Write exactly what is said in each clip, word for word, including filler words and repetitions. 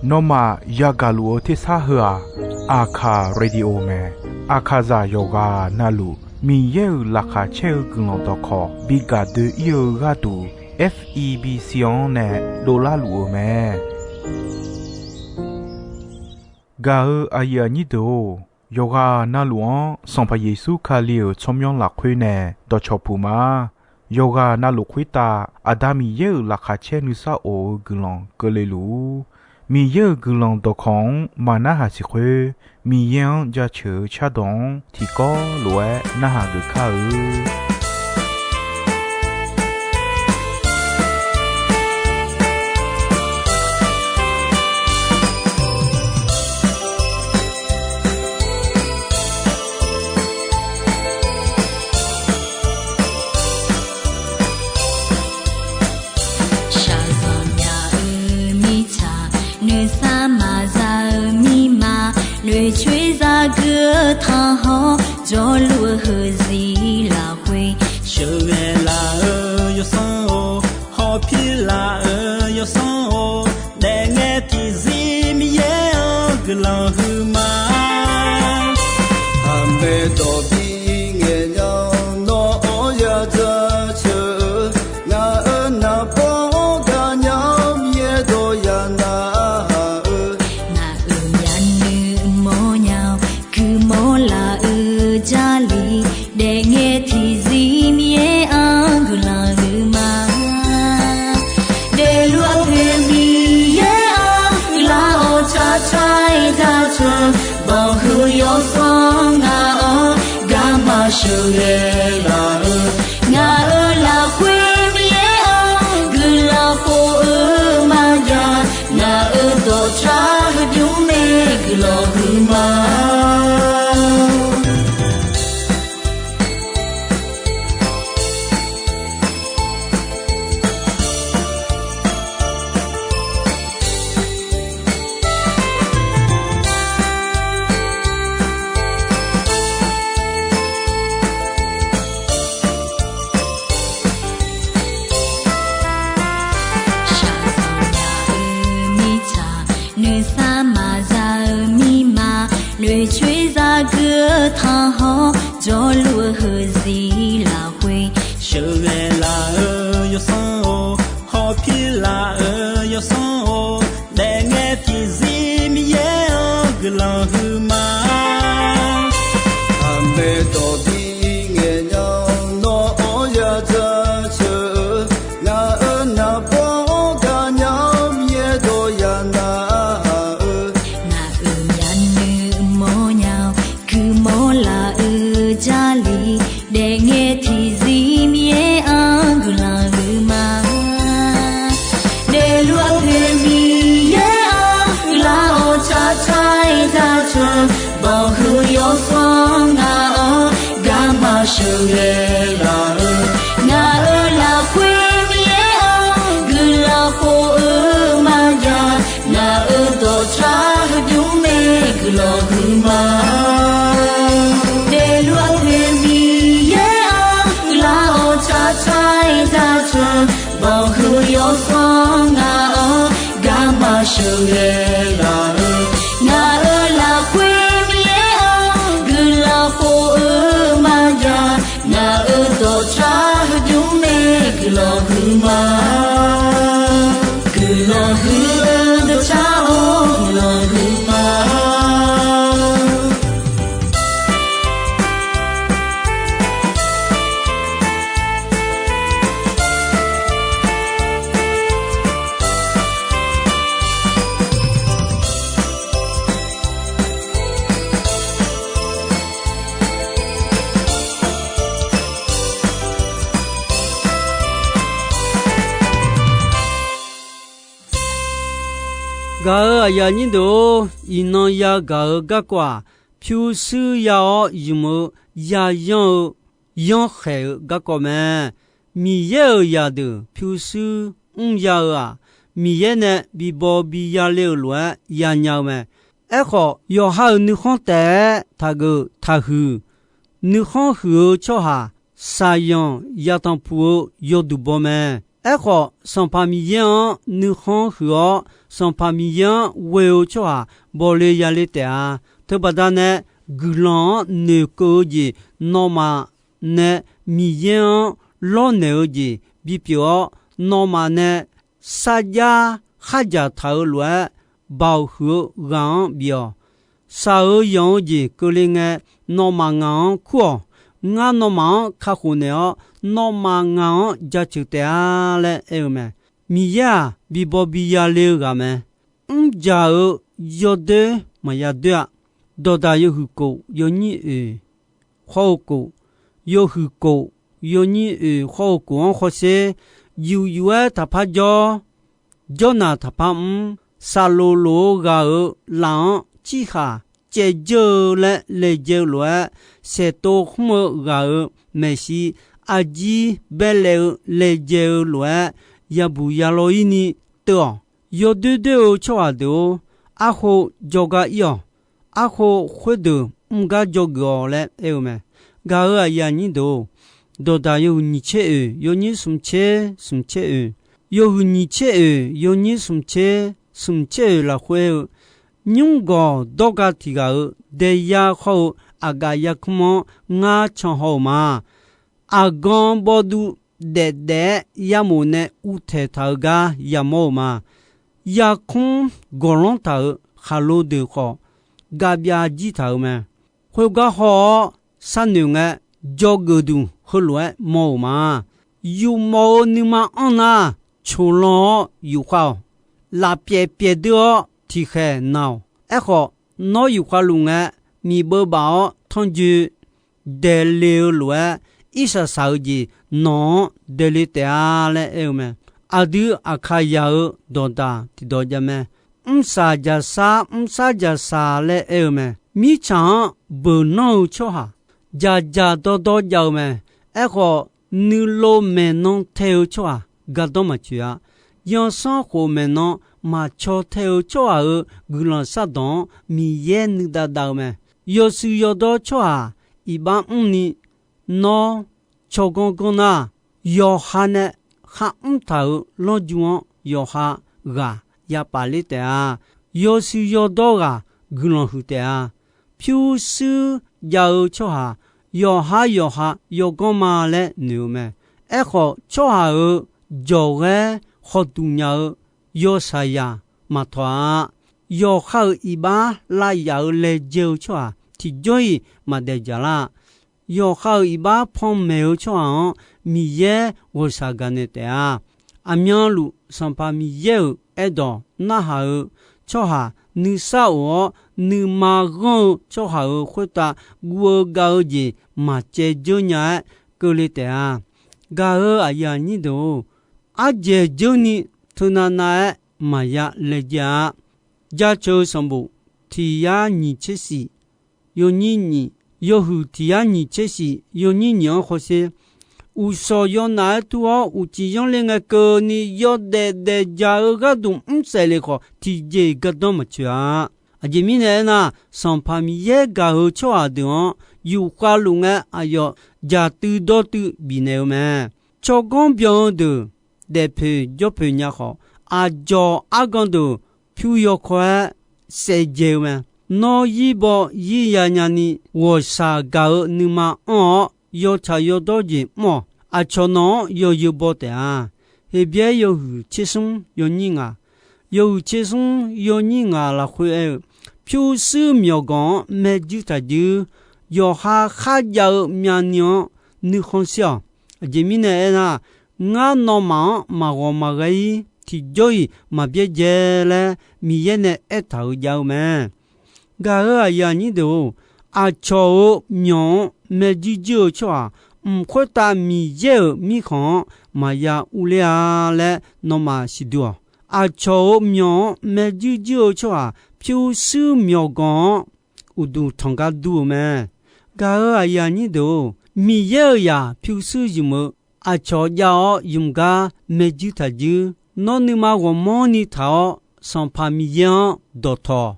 Nawmaf yagaq luf-eu tersar heu-aq, Aqkaq Radio mae. Aqkaqzaq yawqghaq navluf Miqyaer-euq laqkhaq caer-eu guiqlanq dawqkawq bi gaq doe-ir-eu gharduq, F E B C-anr nae dovlar luf-eu mae. Gaq-eu aqyuif aqnyir deuq-or, yawqghaq navluf-anr Sanqpaq Yeqsur Kali-euq tsawrmyanr lafkhoer nae dawqcawq puq ma. Yawqghaq navluf khoertav Aqda Miqyaer-euq laqkhaq caer nuisar of-eu guiqlanq keuvle luf-ur. Miqyaer-euq guiqlanq dawqkawq-anr maqnarhaq siq khoer, Miqyaer-anr jaceuq-eu cardawq-anr tiqkawv lof-aer narhaq geuf kar-eu. Shaqzanq myaq-euq mirtsaq, nuisar maqza-eu mirma, loeqcoer zagui-eu tanqhawr, jawrluf-eu heuzir lafkhoer, sheuqghae laf-eu yawsanr-or, hawpir laf-eu yawsanr-or, daefngae tiqzir Miqyaer-anr guiqlanq huiqma. Aqmaeq dawq bi ngaeq nya-awr nawr-anr ya jaceuq-eu, ngaq-euq naqbawr-anr gaqnya Miqyaer dawq ya narhaq-eu, ngaq-euq myavnuiv mawrnya-awr guiqmawr laf-eu Jarlif, daefngae tiqzir Miqyaer-anr guiqlanq huiqma. Daefluf-eu poeq Miqyaer-anr guiqlanq-awr carcar-aer jaceuq, banqhuiq yawsanr ngaq-anr garma sheuqghae laf-eu, ngaq-euq lafkhoer Miqyaer-anr guiqlanq khof-eu maqjav, ngaq-euq dawqcar heudymr nae guiqlanq huiqma. Shaqzanq myaq-euq mirtsaq, nuisar maqza-eu mirma, loeqcoer zagui-eu tanqhawr, jawrluf-eu heuzir lafkhoer, sheuqghae laf-eu yawsanr-or, hawpir laf-eu yawsanr-or, daefngae tiqzir Miqyaer-anr guiqlanq huiqma. Aqmaeq dawq bi ngaeq nya-awr nawr-anr ya jaceuq-eu, ngaq-euq naqbawr-anr gaqnya Miqyaer dawq ya narhaq-eu, ngaq-euq myavnuiv mawrnya-awr guiqmawr laf-eu Jarlif, daefngae tiqzir Miqyaer-anr guiqlanq huiqma. Daefluf-eu poeq Miqyaer-anr guiqlanq-awr carcar-aer jaceuq, banqhuiq yawsanr ngaq-anr garma sheuqghae laf-eu, ngaq-euq lafkhoer Miqyaer-anr guiqlanq khof-eu maqjav, ngaq-euq dawqcar heudymr nae guiqlanq huiqma. Daefluf-eu poeq Miqyaer-anr guiqlanq-awr carcar-aer jaceuq, banqhuiq yawsanr ngaq-anr garma sheuqghae laf-eu, ngaq-euq lafkhoer Miqyaer-anr guiqlanq khof-eu maqjav, ngaq-euq dawqcar heudymr nae guiqlanq huiqma. Guiqlanq huiq-eu dawqcar-or, guiqlanq huiqma. Gaq-euq aqyuif aqnyir deuq-or, iqnan yagaq-eu garkawv-aq, pyurshuir ya-awr ymq-eu yayanr-eu yanrkhaeq-eu garkawv mae. Miqyaer-euq zaqdeuq pyurshuir mrya-eu-aq, Miqyaer nae bibaw biya le-euq lof-aer yanya-eu mae. Aerkhawf, yawqha-euq nuikhanr taef-aer taqgeuf taqhuiq. Nuikhanr huiq-eu tsawrhaq, shaqzanq yatanq puq-eu yawduq baw mae. Aerkhawf, Sanqpaq Miqyaer-anr nuikhanr huiq-awr, Sanqpaq Miqyaer-anr ghoe-eu tsawrhaq bawle yale taef-a. Teubaqda nae guiqlanq-anr noeqkeuv-eu jeq, nawmaf nae Miqyaer-anr lawrnaeq-eu jeq bipyeuf-awr, nawmaf nae sarjax khardzaq taq-eu lof-aer, baoq huiq-eu ghaq-anr bif-awq. Shaq-eu yanq-eu jeq keuvle ngae, nawmaf ngaq-anr kur-awq. Ngar nawmaf-anr kakhof naeq-awr, nawmaf ngaq-anr jaceuq taef-a laer aer-eu mae. Miqyaer-aq, bibaw biyale-eu ghaq mae. Mrjaq-eu yawdoer maqya doer-a. Dawqdaq yawhuiq kof yawnyir oeq khawr-eu kof, yawhuiq kof yawnyir oeq khawr-eu kof-anr hawsher. Yuf yuf-aer taqpar jawr, jawrnaq taqpar mr. Saqloq lof-eu ghaq-euq laf-anr cirkhaq caevdzeur-eu laer laejae-eu lof-aer, saeqtov khmr-eu ghaq-euq maeqshi arjir baerlaev-eu laejae-eu lof-aer, yabuq yalaw-ir ni teuv-awq. Yawdoer doer-eu tsawrhaq deuq-or, arkhof jawrgar ir-awq. Arkhof khoerdeuq mr gar dzawgeuf-awq laer aer-eu mae. Gaq-euq aqyuif aqnyir deuq-or, Dawqdaq yawhuiq nyiq tser oeq yawnyir smq tser smq tser oeq, yawhuiq nyiq tser oeq yawnyir smq tser smq tser oeq lafkhoer-eu, nymr gawq dawrga tiq ghaq-euq daeyar khawr-eu aqgaf yarkmr-anr ngar can haw-euq ma. Aqgan bawvduv daef daef-aer yamof nae uvtaeq taq-eu gar yamawr-eu ma. Yarkmr gawqlanr taq-euq khaqlo deuq khawf, gavbyav jir taq-euq mae. Khoergar haw-awr sharnoeq ngae, dzawgeuf duq heulof-aer mawr-euq ma. Yufmawf-eu nuima anr nar, coqlan-awr yufkhav-awq. Lafpyaeq pyaeqdeur-awr tiqkhaeq na-awq. Aerkhawf, nawr yufkhav luf ngae, miqbeuv baf-awr tanrjoe daele-eu lof-aer, irsaq saq-eu jeq nawq-anr daele taef-a laer aer-eu mae. Aqdui Aqkaqyaq-euq dawqdaq tiqdawq jav mae. Mrsaq jaqsar mrsar jaqsaq laer aer-eu mae. Mirtsaq-anr beuq nanr-eu tsawrhaq, dzaqdzaq dawrdawr jav-eu mae. Aerkhawf, nuilov maeqnan tae-eu tsawrhaq gardanr maqtsoeq-a. Yansanr khof maeqnan maqcaw tae-eu tsawrhaq-euq guiqlanq shardanq-anr Miqyaer nuidav dav-eu mae. Yawshuif yawdawr tsawrhaq iqbax mrni, nawr tsawrganr ganr nar, yawqha nae kharmr taq-euq lanrju-anr yawqha ghaq yapaf ler taef-a. Yawshuif yawdawr ghaq guiqlanq huiq taef-a. Pyurshuir jav-eu tsawrhaq yawqhar yawqha yawganr ma laer noeq-eu mae. Aerkhawf, tsawrhaq-euq jawqghaer khawqduq nya-eu yawshaqzaq maqtawq-a. Yawqha-euq iqbax lavyaf-eu laejae-eu tsawrhaq tiqjawr-iq maqdaef dzaqlar-a. Yawqha-euq iqbax panmaeq-eu tsawrhaq-anr Miqyaer ghawqshaq gaqnaeq taef-a. Aqmyanluf Sanqpaq Miqyaer-euq aerdawq narhaq-eu tsawrhaq nuisar of-awr nuima ghanr-eu tsawrhaq-euq khoertav guv-eu gav-eu jeq maqcaevdzeur nya-aer keuvle taef-a. Gaq-euq aqyuif aqnyir deuq-or, ardzaeq dzeurni teunav nav-aer maqya laejae-a. Jaceuq-eu sanqbof tiq yar nyiq tser shif yawnyir nyiq, yawhuiq tiq yar nyiq tser shif yawnyir nyiq-anr hawsher. Uqshawq yawnaf-aer tur-awr uqcif yanrle ngae keuvni yawdaef daefdzaq-eu gharduq mrsaef le khawf, tiqjeq-iq gardanr maqtsoeq-a. Aqjeq mirnae aernar, Sanqpaq Miqyaer gaq-eu tsawrhaq deuq-anr yufkhav luf ngae aqyawf dzaqtuiv dawrtuiv bifnaeq-eu mae. Tsawrganr byan-eu deuq daefpoeq jawrpoeq nya khawf, aqdzawq argan deuq pyur yawkawr-aer saevdzae-eu mae. Nawr zirbaw zirya nyani ghawqshaq gaq-eu nuima anr-awr, yawtsaq yawdawr jeq mr-awq. Aqcawq nawq-anr yawzeu baw taef-a. Heqbyaer yawhuiq tser smr yawnyir ngaq, yawhuiq tser smr yawnyir ngaq lafkhoer aer-eu, pyurshuir myawqganq-anr maerjuir taqjuir, yawqha kharjav-eu myavnuiv-anr nuikhanr shir-awq. Aqjeq mirnae aernar, ngar nawmaf-anr maqghawq maqghae-ir tiqjawr-iq maqbyaerdzae laer Miqyaer nae aertaq-euq jav-eu mae. Gaq-euq aqyuif aqnyir deuq-or, aqcawq-euq myawq-anr maerjuir juir-eu tsawrhaq, mq khoertav Miqyaer-euq mirkhanq-anr maqya urler-a laer nawmaf siqdur-awq. Aqcawq-euq myawq-anr maerjuir juir-eu tsawrhaq pyurshuir myawqganq-anr uqduq tanq gar dur-eu mae. Gaq-euq aqyuif aqnyir deuq-or, Miqyaer-euq zaq pyurshuir zmq-eu aqcawq jav-awr zmq gar maerjuir taqjuir. Nawr nuima ghawqmanrni taq-awr Sanqpaq Miqyaer-anr dawqtawq.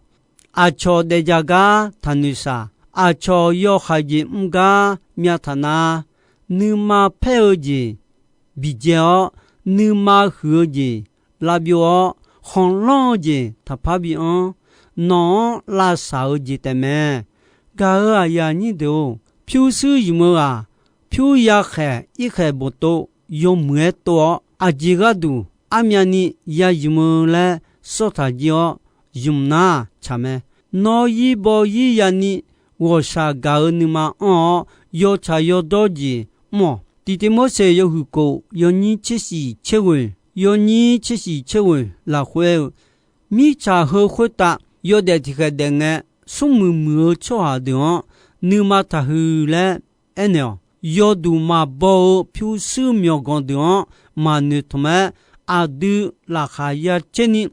Aqcawq daefdzaq gar taqnoeq shaq. Aqcawq yawhaiq jeq mr gar myav taq nar, nuima paer-eu jeq biqdzae-awr, nuima huiq-eu jeq lavbyov-awr, khanqlanr-eu jeq taqpar bianr, nawq-anr lavsaq-eu jeq taefmae. Gaq-euq aqyuif aqnyir deuq-or, pyurshuir ymq-eu ghaq, pyur ya khaeq irkhaeq boftov yawmuiq-aer tov-awr, aqjeq gharduq armyavni ya ymq-eu laer sawr taq jir-awr, ymq nar tsaq mae. Nawr yir baw yir yani ghawqshaq gaq-eu nuima anr-awr, yawtsaq yawdawr jeq mr-awq. Tiqteq Morseq yawhuiq kof yawnyir tsershif tserghoeq, yawnyir tsershif tserghoeq lafkhoer-eu, mirtsaq heu khoertav yawdaef tiqkhaeq daef ngae, smrmuiq muiq-eu tsawrhaq deuq-anr nuima taqhuiq laer aernaeq-awq. Yawduq maqbaw-eu pyurshuir myawqganq deuq-anr maqnoeqtmq-aer, aqdui laqkhaq ya caer ni,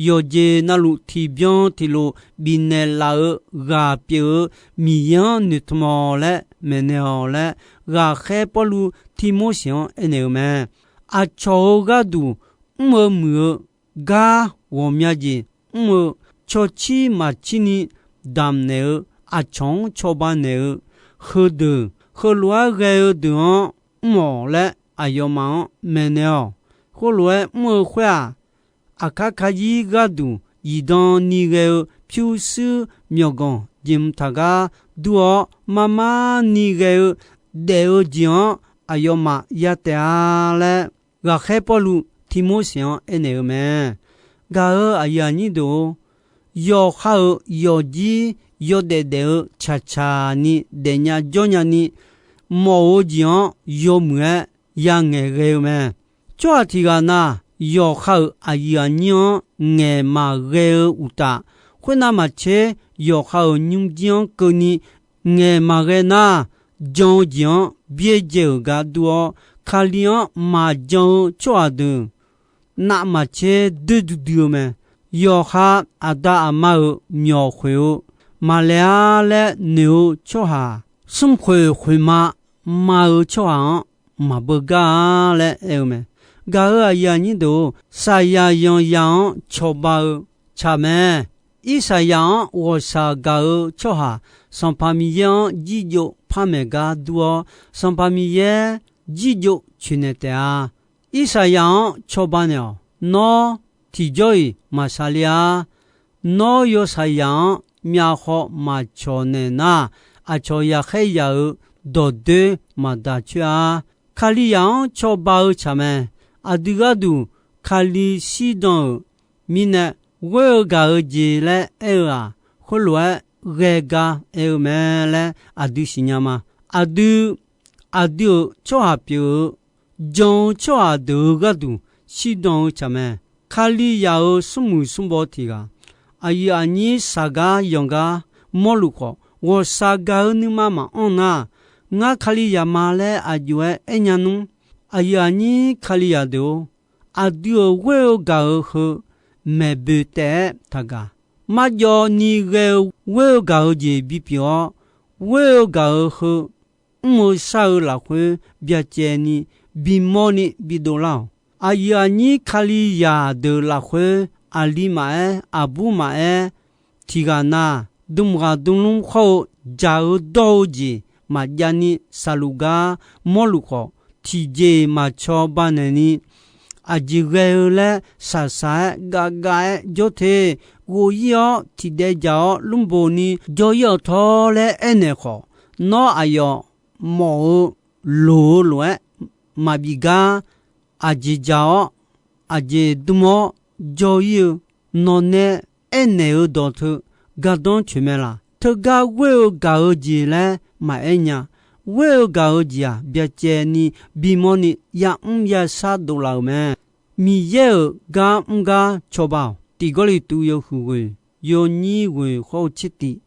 yawqjeq navluf tiqbyan tiqlof bifnaeq laf-eu ghaq pyeuf-eu Miqyaer-anr noeqtmq-awq laer maeqnaeq-awq laer, ghaqkhaer Pawrluv Tivmorseq-anr aernaeq-eu mae. Aqcawq-euq gharduq mr-eu muiq-eu gar ghawqmya jeq mr-eu, cawcir maqcir ni damqnaeq-eu, aqcawq-anr cawba naeq-eu, heudeuq heulof-aer ghae-eu deuq-anr mr-awq laer aqyawfmaf-anr maeqnaeq-awq. Khoerlof-aer mr-eu khoer-aq, aqkar kazir gharduq zifdan ni ghae-eu pyurshuir myawqganq jeq mq taq gar dur-awr, marmar ni ghae-eu daef-eu jeq-anr aqyawfmaf ya taef-a laer, ghaqkhaer Pawrluv Tivmorseq-anr aernaeq-eu mae. Gaq-euq aqyuif aqnyir deuq-or, yawqha-euq yawqjir yawdaef daef-eu tsaqtsaq ni daefnya jawrnya ni mawf-eu jeq-anr yawmuiq-aer yangaeq ghae-eu mae. Tsawrhaq tiq ghaq na, yawqha-euq aqyuif aqnyir-anr ngaeq maqghae-eu uqtaf, khoernav maqtser yawqha-euq nymrjir-anr keuvni ngaeq maqghae nar, jan-eu jeq-anr byaerdzae-euq gar dur-awr, Kali-anr maqjan-eu tsawrhaq deuq navmaqtser doer duidui-eu mae. Yawqha aqda aqma-euq myawq khoeq-eu maqlaeq-a laer noeq-eu tsawrhaq, smrkhoeq khoeqma ma-eu tsawrhaq-anr maqbeugar-a laer aer-eu mae. Gaq-euq aqyuif aqnyir deuq-or, saqyaq yanqzaq-anr cawba-eu tsaq mae. Irsaqyaq-anr ghawqshaq gaq-eu tsawrhaq, Sanqpaq Miqyaer-anr jirjov par maeq gar dur-awr, Sanqpaq Miqyaer jirjov coeqnaeq taef-a. Irsaqyaq-anr cawba naeq-awq. Nawr tiqjawr-iq maqshaq le-a. Nawr yawshaqzaq-anr myavkhaw maqcawq naeq nar, aqcawq yaqkhaer yaq-euq dawqdoer maqdaq coer-a. Kalizaq-anr cawba-eu tsaq mae. Aqdui gharduq Kali shirdan-euq mirnae, ghoer-eu gaq-eu jeq laer aer-eu-aq, khoerlof-aer ghae gar aer-eu mae laer aqdui siqnya ma. Aqdui, aqdui-euq tsawrhaq pyeuf-eu jan-eu tsawrhaq deuq-euq gharduq shirdan-eu tsaq mae. Kalizaq-euq smrmuiq smrbaw tiq ghaq, aqyuif aqnyir shaq gar yanq gar mawrluf khawf, ghawqshaq gaq-eu nuima maqanr nar, ngar Kalizaq ma laer aq jov-aer aernya nmr. Aqyuif aqnyir Kalizaq deuq-or, aqdui-euq ghoer-eu gaq-eu heu maeqboeq taef-aer taqgaq. Marjawv ni ghae-eu ghoer-eu gaq-eu jeq bipyeuf-awr, ghoer-eu gaq-eu heu mr-eu shar-eu lafkhoer byacaevni bimawrni bidov lar-awq. Aqyuif aqnyir Kalizaq deuq lafkhoer aqli maqaer, aqbur maqaer, tiq ghaq na, dmq ghaq dmlmr khawr-eu jaq-eu dawr-eu jeq maqjav ni shaqluf gar mawrluf khawf, tiqjeq-iq maqcawba naeqni, aqjeq ghae-eu laer shaqshaq-aer gavgav-aer jawr te. Ghof-ir-awr tiqdaev jaq-awr lmrboq ni jawr-ir-awq tawr laer aernaeq khawf, nawr aqyawf mawf-eu loq-eu lof-aer maqbif gar, aqjeq jaq-awr aqjeq dmr-awr jawr-ir-eu nawq nae aernaeq-eu dawq teu gardanr coeq mae laq? Teugar ghoer-eu gaq-eu jeq laer maqaer nya. Ghoer-eu gaq-eu jeq-aq, byacaevni bimawrni yamr yashar dovlaf-euq mae. Miqyaer-euq gar mr gar cawba-awq. Tiq Gawrliqtu yawhuiq ghoeq yawnyir ghoeq khawr-eu tser tiq,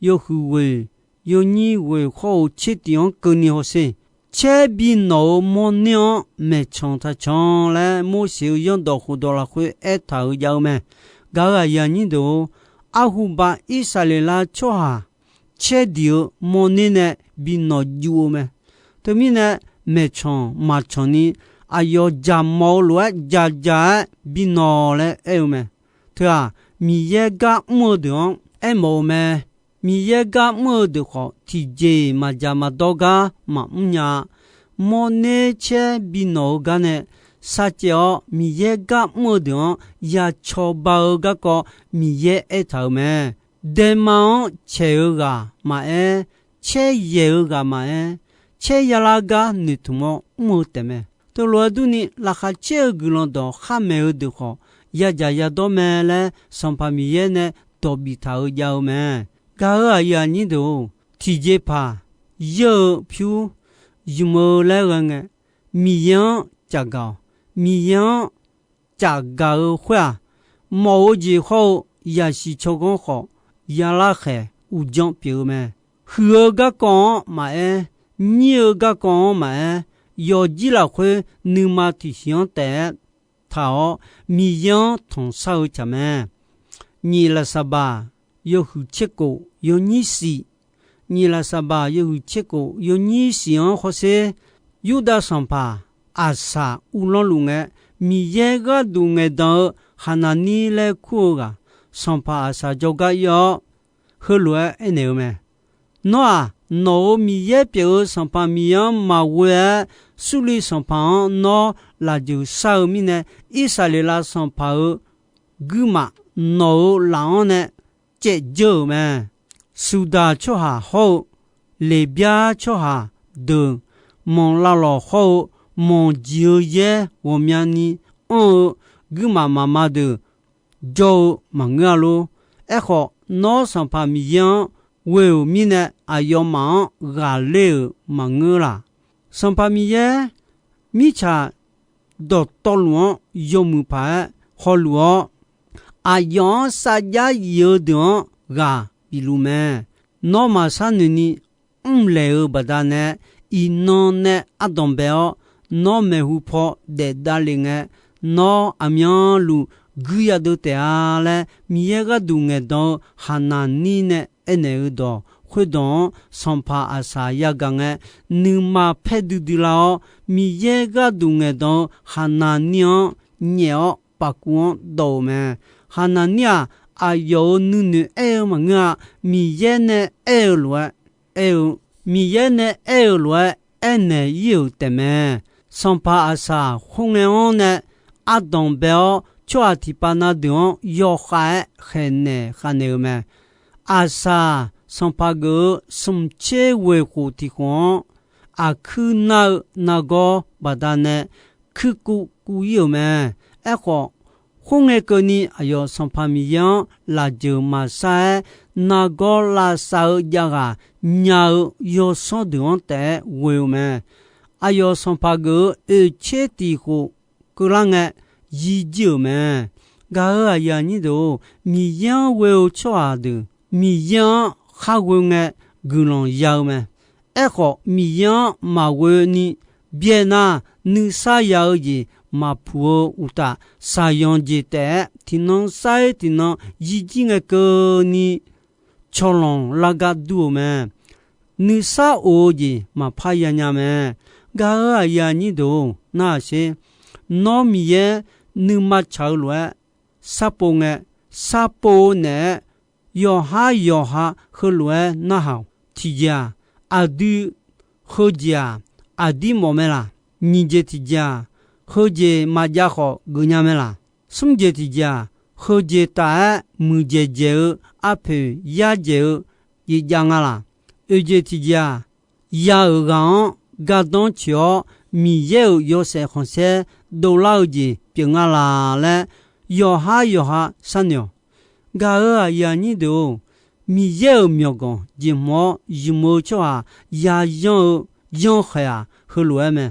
yawhuiq ghoeq yawnyir ghoeq khawr-eu tser tiq-anr keuvni hawsher. Caer bi nawq-eu mawrner-anr maeqcanq taq canq laer Morseq-euq zanrdawq khofdawq lafkhoer aertaq-euq jav-eu mae. Gaq-euq aqyuif aqnyir deuq-or, arhuba Irsaqleqlav tsawrhaq caer diq-eu mawrner nae bi nawq juv-eu mae. Teumirnae maeqcanq maqcanq ni aqyawf jaqmawf-eu lof-aer jaqjaq-aer bi nawq laer aer-eu mae. Teu-aq, Miqyaer gar mr-eu deuq-anr aermawf-eu mae. Miqyaer gar mr-eu deuq khawf, tiqjeq-iq maqjaq maqdawr gar maqmr nya-a. Mawrner caer bi nawq-eu gar nae sharcaev-awr Miqyaer gar mr-eu deuq-anr ya cawba-eu garkawv Miqyaer aertaq-euq mae. Daema-anr caeq-eu ghaq maqaer, caer yaeq-eu ghaq maqaer, caer yalar gar noeqtmq-awr mr-eu taefmae. Teulof-aer durni, laqkhaq caer-eu guiqlanq dawq khar maeq-eu deuq khawf, yadzaq yadawr mae laer Sanqpaq Miqyaer nae dawq biftaq-eu jav-eu mae. Gaq-euq aqyuif aqnyir deuq-or, tiqjeqpaq, yeur-eu pyur, ymq-eu laer ghae ngae, Miqyaer-anr cafgaq-awq. Miqyaer-anr cafgaq-eu khoer-aq, mawf-eu jeq hawr-eu yasiq tsawrganr khawf, yalar khaeq uqdzan pyeuf-eu mae. Huiq-eu garkawv-anr maqaer, nyir-eu garkawv-anr maqaer, yawqjir lafkhoer nuima tiqsiq-anr taef-aer taq-awr, Miqyaer-anr tanqshar-eu tsaq mae. Nyiq Laqsaqbaq yawhuiq tser kof yawnyir siq, nyiq Laqsaqbaq yawhuiq tser kof yawnyir siq-anr hawsher, Yurdav sanqpaq Aqsaq uvlanr luf ngae, Miqyaer gharduq ngaeqdan-eu Haqnaqnir laer kur-eu ghaq, sanqpaq Aqsaq jawrgar ir-awr, heulof-aer aernaeq-eu mae. Nawr-aq, nawq-euq Miqyaer pyeuf-eu Sanqpaq Miqyaer-anr maqghoe-aer, Surliv sanqpaq-anr nawr lafjeuq shar-eu mirnae, Irsaqleqlav sanqpaq-euq guirmaf nawq-euq laf-anr nae caevdzeur-euq mae. Suqdaq tsawrhaq hawr-eu Leqbyar tsawrhaq deuq, manq lavlawq hawr-eu manq jiq-eu yaer ghawqmyani anr-eu guirmaf mafma deuq jawr-eu maqngeur-a lor. Aerkhawf, nawr Sanqpaq Miqyaer-anr ghoe-euq mirnae, aqyawfmaf-anr ghaqler-euq maqngeur laq. Sanqpaq Miqyaer, mirtsaq dawqtawvluf-anr yawmuiq paq-aer hawluf-awr, aqyawf-anr sarjax yif-eu deuq-anr ghaq bifluf mae. Nawr maqshar noeqni mrlaeq-eu baqdanae, iqnan nae ardanq bae-awr, nawr maeqhu paw daef davlef ngae, nawr aqmyanluf guir yadeuv taef-a laer, Miqyaer gharduq ngaeqdan-eu Haqnaqnir nae aernaeq-eu dawq khoerdawq-anr, sanqpaq Aqsaq yagaq ngae, nuima paer duidui lar-awr, Miqyaer gharduq ngaeqdan-eu Haqnaqnir-anr nyaef-awr pafkuv-anr dawv-euq mae. Haqnaqnir-aq, aqyawf-euq nuinoeq aer-eu maqngeur-a. Miqyaer nae aer-eu lof-aer aer-eu, Miqyaer nae aer-eu lof-aer aernaeq ir-euq taefmae. Sanqpaq Aqsaq khoerngae-anr nae ardanq bae-awr, tsawrhaq tiqpav na deuq-anr yawkhav-aer khaeqnaeq khavnaeq-eu mae. Aqsaq sanqpaq geuf-eu smq tser ghoeq khof tiq khof-anr, aqkuir nar-eu nargawr baqdanae kuirkuv kuv ir-euq mae. Aerkhawf, khoerngae keuvni aqyawf Sanqpaq Miqyaer-anr lafjeuq maqshar-aer, nargawr lavsav-eu jav ghaq nya-eu yawsanr deuq-anr taef-aer ghoe-eu mae. Aqyawf sanqpaq geuf-eu oeq tser tiq khof keuvlar ngae, yir jir-euq mae. Gaq-euq aqyuif aqnyir deuq-or, Miqyaer-anr ghoe-eu tsawrhaq deuq, Miqyaer-anr khar ghoe ngae guiqlanq ya-eu mae. Aerkhawf, Miqyaer-anr maqghoeni byaer nar, nuisar ya-eu jeq maqpuq-eu uqtaf, shaqyanq jeq taef-aer tiqnan sar-ir tiqnan yir jir ngae keuvni cawqlanq lar gar dur-eu mae. Nuisar of-eu jeq maqpar ya nya mae. Gaq-euq aqyuif aqnyir deuq-or, narhaq sher. Nawr Miqyaer nuima tsaq-eu lof-aer sharpov ngae, sharpov-eu naeq-aer yawqhar yawqha heulof-aer narhaq-awq. Tiqjeq-aq, aqdui heujeq-aq, aqdir mawf mae laq? Nyiq jeq tiqjeq-aq, heujeq maqjav khawf geufnya mae laq? Smr jeq tiqjeq-aq, heujeq taf-aer muiqdzaeq dzaeq-eu arpoeq yar dzaeq-eu jeq jav nga laq? Oeq jeq tiqjeq-aq, ya-euq ghaq-anr gardanr tsoeq-awr, Miqyaer-euq yawshaef khanqsaer dovlar-eu jeq pyeuf nga laq laer, yawqhar yawqha sharnoeq-awq. Gaq-euq aqyuif aqnyir deuq-or, Miqyaer-euq myawqganq jeq hmq-awr ymq-eu tsawrhaq yayanr-eu yanrkhaeq-aq, heulof-aer mae.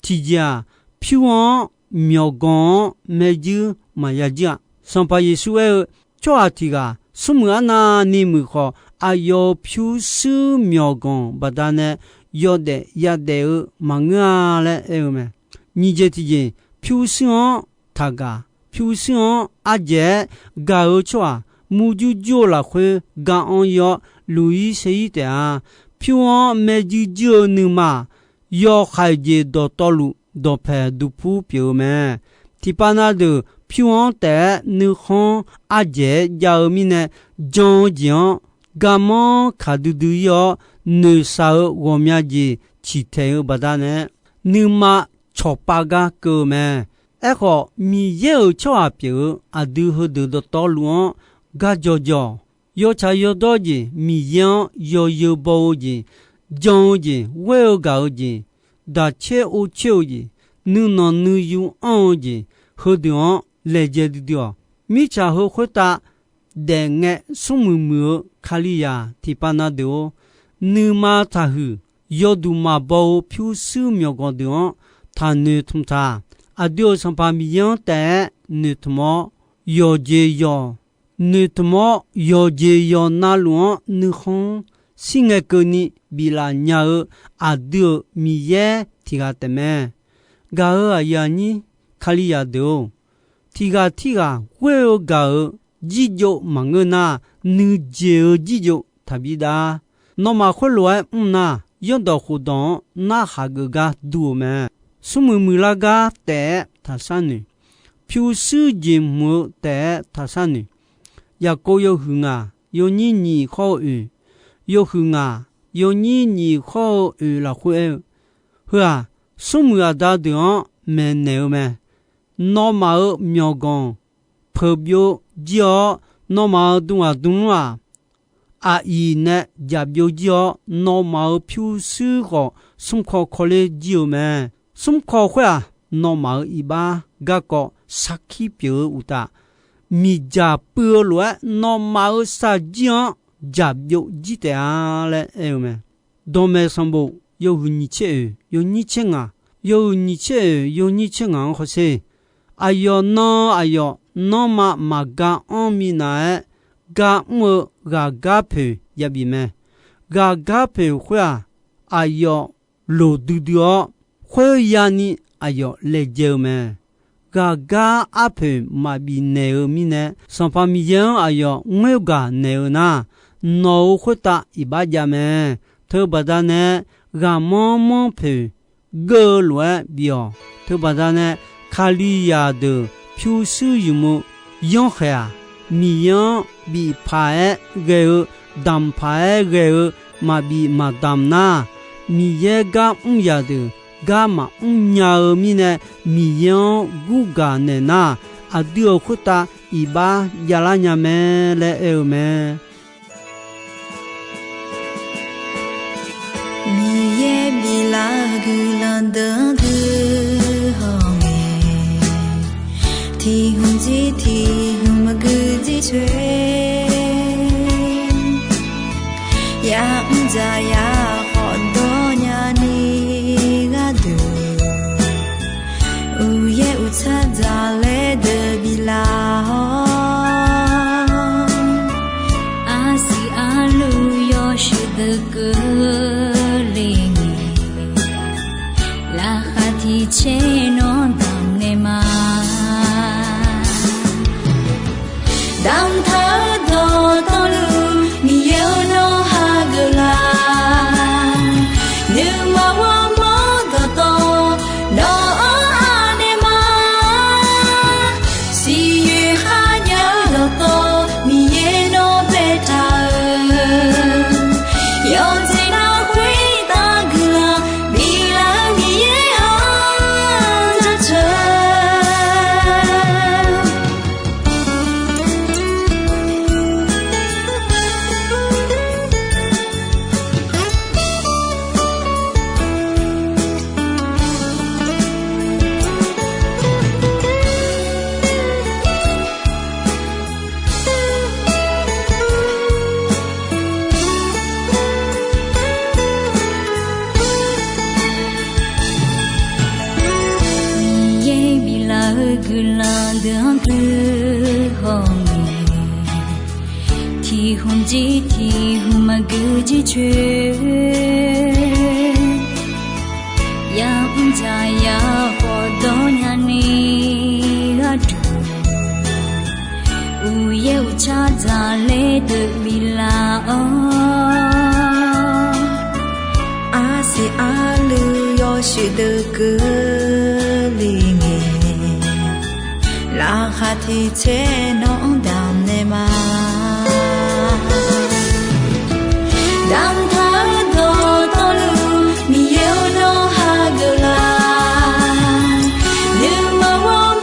Tiqjeq-aq, pyur-anr myawqganq-anr maerjuir maqya juir-a. Sanqpaq Yeqsur aer-eu, tsawrhaq tiq ghaq smrmuiq arnavni muiq khawf, aqyawf-euq pyurshuir myawqganq baqdanae yawdaef yadaef-eu maqngeur-a laer aer-eu mae. Nyiq jeq tiqjeq, pyurshuir-anr taqgaq, pyurshuir-anr ardzaeq-aer gaq-eu tsawrhaq murjur jur-eu lafkhoer ga-anr ir-awr, luq-ir saer-ir taef-a. Pyur-anr maerjuir juir-eu nuima-aq, yawkhaeq jeq dawqtawvluf dawqpaeq duqpur pyeuf-eu mae. Tiqpav na deuq pyur-anr taef-aer nuikhanr ardzaeq-aer jav-eu mirnae, jan-eu jeq-anr garmanr kaq duidui ir-awr, noeqshaq-eu ghawqmya jeq ciqtaeq-eu baqdanae, nuima cawqpav gar keuv-eu mae. Aerkhawf, Miqyaer-euq tsawrhaq pyeuf-eu aqdui heudeuq dawqtawvluf-anr gar jawr jawr-awq. Yawtsaq yawdawr jeq, Miqyaer-anr yawzeu baw-eu jeq, jan-eu jeq, ghoer-eu gaq-eu jeq, daqcoer or coer-eu jeq, nuinanq nuiyu anr-eu jeq, heudeuq-anr laejae duidui-awq. Mirtsaq heu khoertav daef ngae smrmuiq muiq-eu Kalizaq tiqpav na deuq-or, nuima taqhuiq, yawduq maqbaw-eu pyurshuir myawqganq deuq-anr taqnoeq tmq taq. Aqdui-euq Sanqpaq Miqyaer-anr taef-aer noeqtmq-awr, yawqjeq yawq noeqtmq-awr, yawqjeq yawq navluf-anr nuikhanr-anr shir ngae keuvni biflaf nya-eu aqdui-euq Miqyaer tiq ghaq taefmae. Gaq-euq aqyuif aqnyir Kalizaq deuq-or, tiq ghaq tirghaq ghoer-eu gaq-euq jirjov maqngeur nar, nuijeq-eu jirjov taqbi dav. Nawmaf khoerlof-aer mr nar, zanrdawq khofdawq-anr narhaq geuf gar dur-eu mae. Smrmuiq muiqlar gar taef-aer taqshar noeq. Pyurshuir jeq hmq-eu taef-aer taqshar noeq. Yaqkov yawhuiq ngaq yawnyir nyiq khawr-eu oeq, yawhuiq ngaq yawnyir nyiq khawr-eu oeq lafkhoer aer-eu, Heu-aq, smrmuiq aqda deuq-anr maeqnaeq-eu mae. Nawmaf-euq myawqganq peuq byov jir-awr, nawmaf-euq dmghaq dmlmr-aq, aqyuif nae jaq byov jir-awr, nawmaf-euq pyurshuir khawf smrkaw kawler jir-eu mae. Smrkaw khoer-aq, nawmaf-euq iqbax garkawv sarkir pyeuf-eu uqtaf, miqdzaq puiv-eu lof-aer nawmaf-euq shaqjir-anr jaq byov jir taef-a laer aer-eu mae. Dawqmaeq sanqbof yawhuiq nyiq tser oeq yawnyir tser ngaq, yawhuiq nyiq tser oeq yawnyir tser ngaq-anr hawsher. Aqyawf nan-eu aqyawf nanrma maqgar anr minav-aer, gar mr-eu ghaqgar poeq yabif mae. Ghaqgar poeq khoer-aq, aqyawf loq duidui-awr, khoerya ni aqyawf laejae-eu mae. Ghaqgar arpoeq maqbif naeq-eu mirnae, Sanqpaq Miqyaer-anr aqyawf ngoergaq naeq-eu nar, nawq-euq khoertav iqbax jav mae. Teubaqda nae ghaqmanr manr poeq geur-eu lof-aer bif-awq. Teubaqda nae Kalizaq deuq pyurshuir ymq-eu yanrkhaeq-aq, Miqyaer-anr bif paq-aer ghae-eu, damq paq-aer ghae-eu maqbif maqdamq nar, Miqyaer gar mr zaqdeuq gar maqmr nya-eu mirnae, Miqyaer-anr gurgaq naeq nar, aqdui-euq khoertav iqbax javlar nya mae laer aer-eu mae. Miqyaer biflaf-eu guiqlanq deuq-anr guihaw ngae, tiq hmq jir tiq hmq maqgui jir coer, ya'mr dzaq ya khawf dawr nyani gharduq, uqyaer uqtsar dzaqlaer deuq biflaf-awr, arsiq arluv yawshuif deuq keuvle ngae, laqkhaq tiq tser nawr damq naeq ma. Damqtaq-eu dawqtawvluf Miqyaer-eu nawr hageuf laf. Nuima ghawrmawr dawqtawv nawq-anr anaeq ma. Siqyoeq kharjav-eu dawqtawv Miqyaer nawr baetaq-euq, yawqjeq nar khoertav guiqlanq biflaf-eu Miqyaer-anr jaceuq. Miqyaer biflaf-eu guiqlanq deuq-anr guihaw ngae, tiq hmq jir tiq hmq maqgui jir coer, ya'mr dzaq ya khawf dawr nyani gharduq, uqyaer uqtsar dzaqlaer deuq biflaf-awr, arsiq arluv yawshuif deuq keuvle ngae, laqkhaq tiq tser nawq-anr damq naeq ma. Damqtaq-eu dawqtawvluf Miqyaer-eu nawr hageuf laf. Nuima ghawr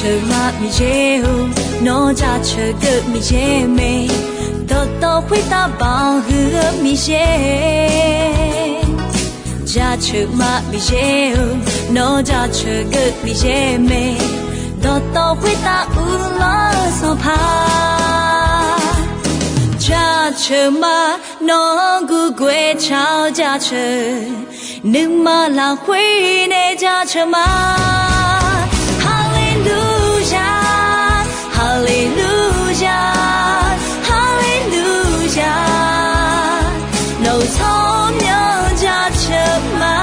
Jaceuq ma Miqyaer-or, nawr jaceuq geuv Miqyaer mae, dawqtawv khoertav banq huiq-eu Miqyaer. Jaceuq ma Miqyaer-or, nawr jaceuq geuv Miqyaer mae, dawqtawv khoertav uvlanr-eu Sanqpaq. Jaceuq ma, nawq-anr gurgoer tsaq-awr jaceuq, nuima lafkhoer nae jaceuq ma. Haleluya, haleluya, haleluya. Nawq-euq tsawrmyanr jaceuq ma.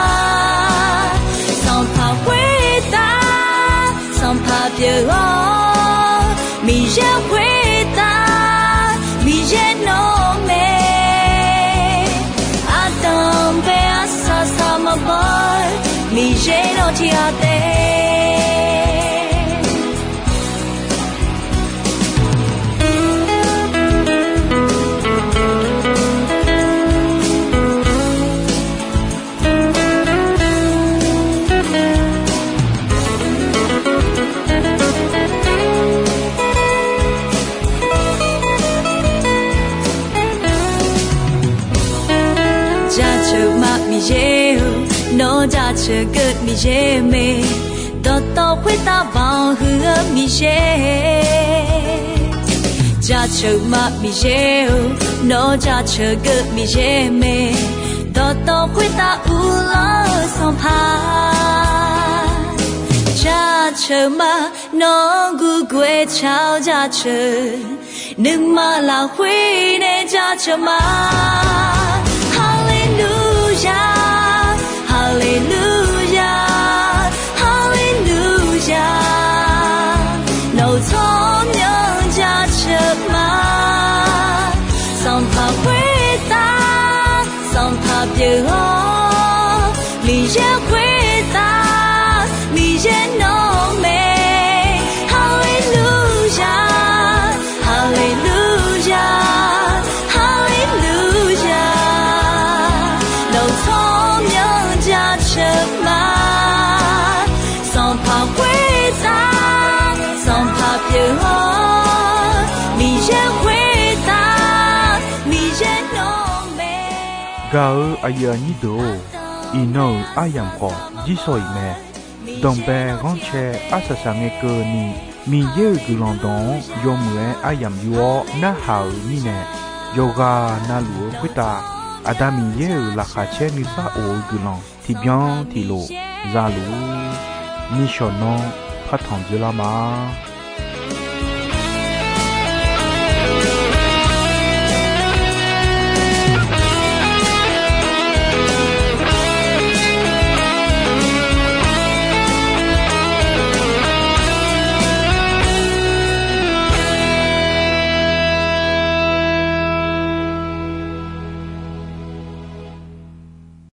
Sanqpaq khoertav Sanqpaq pyeuf-awr, Miqyaer khoertav Miqyaer nawr mae. Ardanq bae arsaq saq maqbaw-eu Miqyaer nawr tiq ghaq taef. Jaceuq ma Miqyaer-or, nawr jaceuq geuv Miqyaer mae, dawqtawv khoertav banq huiq-eu Miqyaer. Jaceuq ma Miqyaer-or, nawr jaceuq geuv Miqyaer mae, dawqtawv khoertav uvlanr-eu Sanqpaq. Jaceuq ma, nawq-anr gurgoer tsaq-awr jaceuq, nuima lafkhoer nae jaceuq ma. Haleluya, haleluya, haleluya. Nawq-euq tsawrmyanr jaceuq ma. Sanqpaq khoertav Sanqpaq pyeuf-awr, Miqyaer khoertav Miqyaer nawr mae. Haleluya, haleluya, haleluya. Nawq-euq tsawrmyanr jaceuq ma. Sanqpaq khoertav Sanqpaq pyeuf-awr, Miqyaer khoertav Miqyaer nawr mae. Gaq-eu aqyuif aqnyir deuq-or, iqnan-euq aryamq khawf jirsawq iq mae. Danqbae ghanrcae arsaq saq ngae keuvni, Miqyaer-euq guiqlanq dawq-anr yawmuiq-aer aryamq yur-awr narhaq-euq mirnae, yawqghaq navluf-eu khoertav Aqda Miqyaer-euq laqkhaq caer nuisar of-eu guiqlanq tiqbyan tiqlof za luf-ur. Nishawq nanr partanq dzeurlar ma.